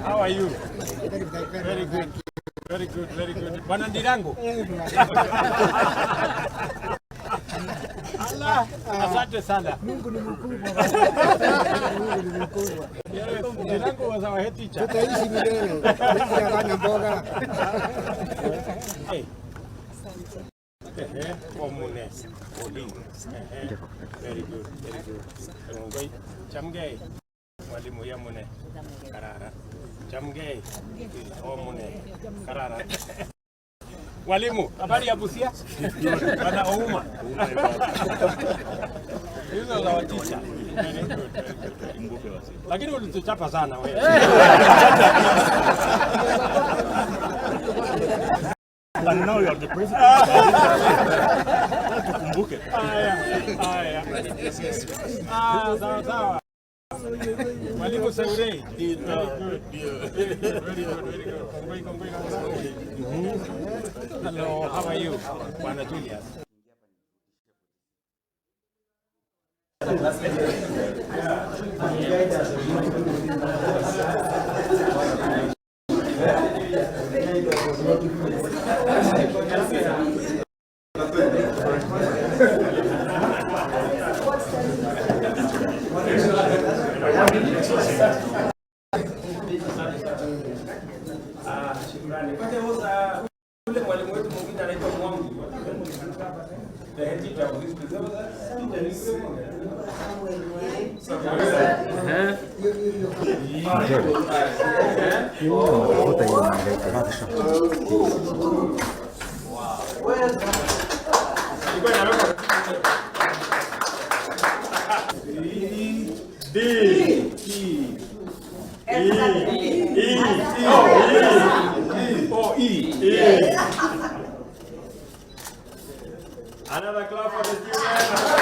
How are you? Very good. Very good, very good. Bwana Ndirangu. Allah, asante sana. Mungu ni mkubwa. Mungu ni mkubwa. Yes, Ndirangu was our head teacher. Tutaishi milele. Mungu hana mboga. Hey. Ehe, Omune. Oli. Ehe. Very good, very good. Kongoi. Chamgei. Mwalimu Yamune. Karara. Chamgei. Omune. Karara. Mwalimu, habari ya Busia? Bwana Ouma. Hizo za our teacher. Very good, very good. Lakini ulituchapa sana wewe. And now you are the president. Tukumbuke. Haya, haya. Ah, sawa sawa. Mwalimu Seurei. Very good. Very good, very good, very good. Kongoi, kongoi, kongoi. Hello, how are you? Bwana Julius. Ah, shukrani. Kwanza was ule mwalimu wetu mwingine anaitwa Mwangi. The head teacher of this place. There was a teacher, ni Ilikuwa inawekwa D E E E E O E E. Another clap for the students.